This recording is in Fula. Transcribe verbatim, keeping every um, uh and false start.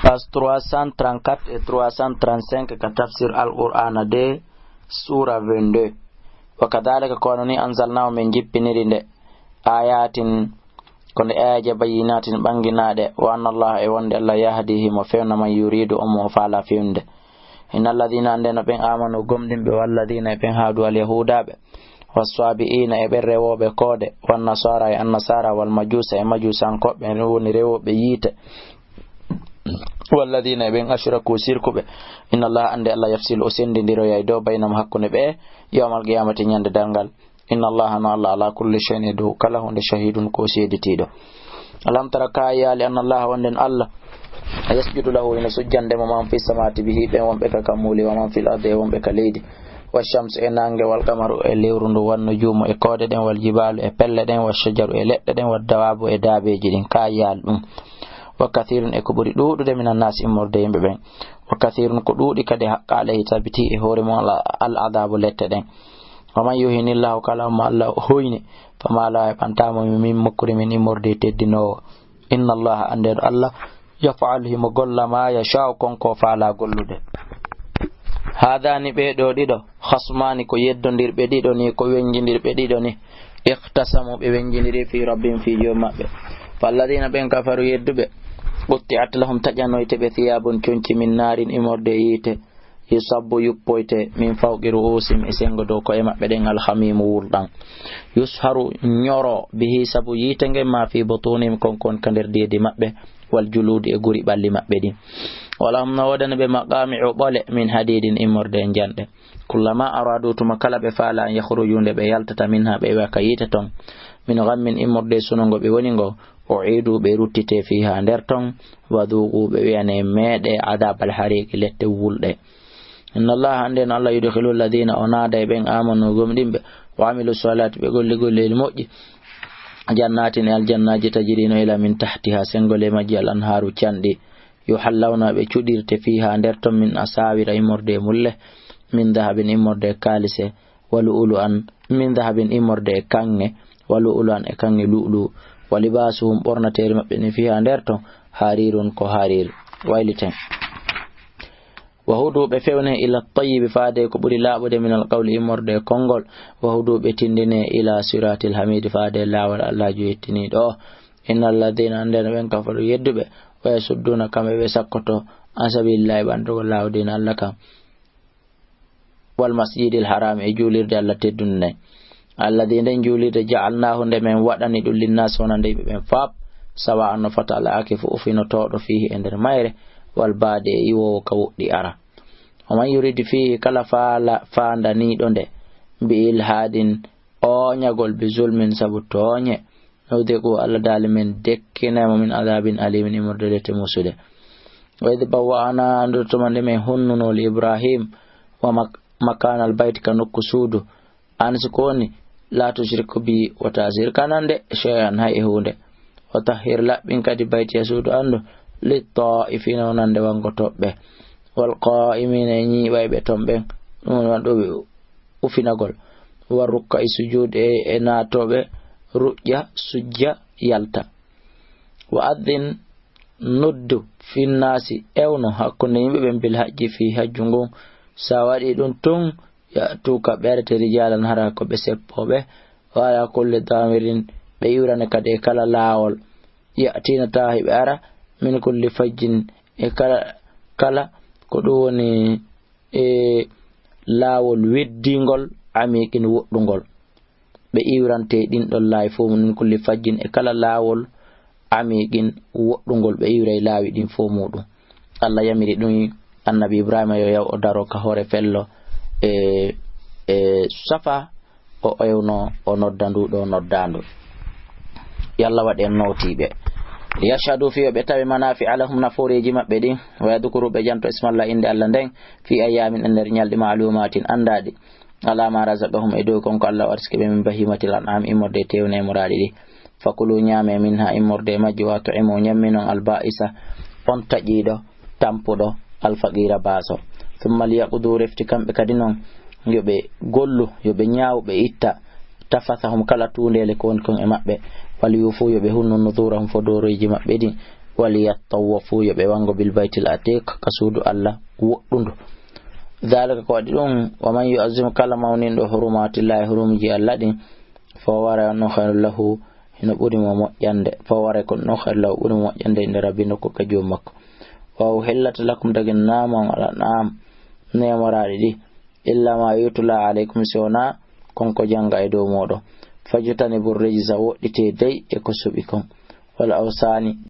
Page trois cent trente-quatre et trois cent trente-cinq ka tafsir Al-Qur'ana de, sura vingt-deux. Wa kadhalika, kono ni, anzalnahu, min jippiniri nde, ayatin, ko nde ayaje, bayyinatin, ɓanginaaɗe, wa anna Allah, e wonde Allah, yahdi, himo fewna, man yuridu, on mo o faala fewnude. Inna alladhina, ande no ɓen, amanu, gomɗinɓe, walladhina, e ɓen haadu, alyahudaɓe, wassabi'ina, e ɓen rewooɓe koode, wannasara, e annasara, walmajusa, e majusankoɓe, ɓen woni rewooɓe yiite, walladhina, e ɓen ashraku, sirkuɓe. Inna Allah, ande Allah, yafsilu, o sendindiroyay dow, baynahum, hakkunde ɓe, yawmal qiyamati, ñande darngal. Inna Allah, no Allah, ala kulli shay'in, e dow kala hunde, shahidun, ko seeditiiɗo. Alam tara, ka yiyaali, anna Allah, wonde no Allah, yasjudu lahu, ina sujjande mo, man fi samawati, bihi, ɓen wonɓe ka kammuuli, wa man fil ardi, e wonɓe ka leydi, wa shamsu, e nange, wal qamaru, e lewru ndu, wan nujumu, e koode ɗen, wal jibalu, e pelle ɗen, wa shajaru, e leɗɗe ɗen, wa dawabu, e daabeeji ɗin, ka yiyaali ɗum. Wa kathirun, e ko ɓuri ɗuuɗude, minan naasi, immorde yimɓe ɓen. Wa kathirun, ko ɗuuɗi kadi, haqqa alayhi, tabiti e hoore mum, al, al adabu, lette ɗen. Wa man yuhinillahu, kala mo Allah hoyni, fama lahu, heɓantaamo min mukrimin, immorde teddinoowo. Inna Allah, ande no Allah, yaf'alu, himo golla, ma yasha'u, kon ko faala gollude. Haadani, ɓee ɗoo ɗiɗo, khasmani, ko yeddondirɓe ɗiɗo ni, ko wenjindirɓe ɗiɗo ni, ikhtasamu, ɓe wenjindiri, fi rabbihim, fi joom maɓɓe. Falladhina, ɓen kafaru, yedduɓe, qutti'at lahum, taƴanoyte ɓe, thiyabun, conci, min narin, immorde yiite, yusabbu, yuppoyte, min fawqi ru'usihim, e sengo dow ko'e maɓɓe ɗen, alhamimu, wulɗan. Yusharu, ñoro, bihi, sabu yiite ngen, ma fi butunihim, kon kon ka nder deedi maɓɓe, wal juludi, e guri ɓalli maɓɓe ɗin. Walahum, no woodani ɓe, maqami'u, ɓole, min hadidin, immorde e njanɗe. Kullama aradu, tuma kala ɓe faala, an yakhruju, nde ɓe yaltata, minha, ɓe iwa ka yiite ton, min ghammin, immorde e suno ngo ɓe woni ngo, u'idu, ɓe ruttite, fiha, nder ton, wa dhuqu, ɓe wi'ane, meeɗe, adabal hariqi, lette wulɗe. Inna Allah, ande no Allah, yudkhilu alladhina, o naada e ɓen, amanu, gomɗinɓe, wa amilu salihati, ɓe golli golleeli moƴƴi, jannatin, e aljannaaji, tajri, no ila min tahtiha, sengo ley majji, al anharu, canɗi, yuhallawna, ɓe cuɗirte, fiha, nder ton, min asawira, immorde e mulle, min dhahabin, immorde e kaalise, wa lu'lu'an, min dhahabin, immorde e kaŋŋe, wa lu'lu'an, e kaŋŋe lu'lu'u, wa libasuhum, ɓornateeri maɓɓe ni, fiha, nder ton, harirun, ko harir, wayliten. Wa hudu, ɓe fewne, ila tayyibi, faade ko ɓuri laaɓude, minal qawli, immorde e konngol, wa hudu, ɓe tindine, ila siratil hamidi, faade laawol Allah jo yettiniiɗo o. Inna alladhina, ande no ɓen kafaru, yedduɓe, wa yasudduna, kamɓe ɓe sakkoto, an sabilillahi, ɓantugol laawo diina Allah kan. Wal masjidil haram, e juulirde Allah teddunde nden. Alladhi, nden juulirde, ja'alnahu, nde men waɗani ɗum, linnaasi, wonande yimɓe ɓen faap, sawa'an, no fota, al akifu, ufinotooɗo, fihi, e nder mayre, wal baadi, e iwoowo ka woɗɗi ara. Wa man yuridi fihi, kala faala, faandaniiɗo nde, bi ilhaadin, ooñagol, bi zulmin, sabu tooñe, nudhiqu, Allah daali, men dekkinay mo, min adabin alimin, immorde lette musude. Wa idh bawwa'na, nder tuma nde men hunnuno, li Ibrahim, wa mak-, makanal bayti, ka nokku suudu, an si ko woni, la tushrik bi, wota sirkanan de, shay'an, hay e huunde. Wa tahhir, laɓɓin kadi, baytiya, suudu an ndu, lit ta'ifina, wonande wangotooɓe, wal qa'imina, e ñiiɓayɓe ton ɓen, ɗum woni waɗooɓe ufinagol, wa rukka'i sujud, e, e naatooɓe ruƴƴa, sujja, yalta. Wa addin, noddu, finnaasi, ewno, hakkunde yimɓe ɓen, bil hajji, fii hajju ngun, sa waɗi ɗum tun, ya'tuuka, ɓe arete, rijaalan, hara ko ɓe seppooɓe, wa ala kulli daamirin, ɓe iwrane kadi e kala laawol, ya'tiina, tawa hiɓe ara, min kulli fajjin, e kala, kala ko ɗum woni e laawol weddingol, amiqin, woɗɗungol. Ɓe iwrante ɗin ɗon laawi fof, min kulli fajjin, e kala laawol, amiqin, woɗɗungol, ɓe iwray laawi ɗin fof muɗum. Allah yamiri ɗum Annabi Ibrahima yo yaw o daro ka hoore fello e, e Safa, o ewno, o nodda ndu ɗo noddaandu. Yalla waɗ en nootiiɓe. Liyashhadu, fii yo ɓe tawi, manafi'a lahum, nafooreeji maɓɓe ɗin, wa yadhkuru, ɓe janto, ismallah, innde Allah nden, fii ayyaamin, e nder ñalɗi, ma'luumaatin, anndaaɗi, alaa maa razaqahum, e dow kon ko Allah o arsike ɓe, min bahiimatil an'aam, immorde e teewnamoraaɗi ɗi. Fakuluu, ñaamee, minhaa, immorde e majji, wa at'imuu, ñamminon, al baa'isa, on taƴiiɗo, tampuɗo, al faqiira, baaso. Thumma liyaqduu, refti kamɓe kadi non, yo ɓe gollu, yo ɓe ñaawu, ɓe itta, tafathahum, kala tuundeele ko woni kon e maɓɓe, wal yuufuu, yo ɓe hunnu, nuduurahum, fodoorooji maɓɓe ɗin, Waliyattawafu, yo ɓe wango bil baytil atiq, ka suudu Allah woɗɗundu. Dhalika, ko waɗi ɗum, wa man yu'azzim, kala mawninɗo hurumatillahi, hurumiiji Allah ɗin, fa huwa, no khayrun lahu, hino ɓuri mo moƴƴande, fa huwa, ko no khayrun lahu, ɓuri mo moƴƴande inda rabbi, nokku ka joom makko. Wa uhillat lakum, dagin naama on ala naam, neemoraɗi ɗi, illa ma yutla alaykum, si wona kon ko janga e dow moɗon. Fajtanibu rijsa, woɗɗite dey e ko suɓi kon. Wal awsani,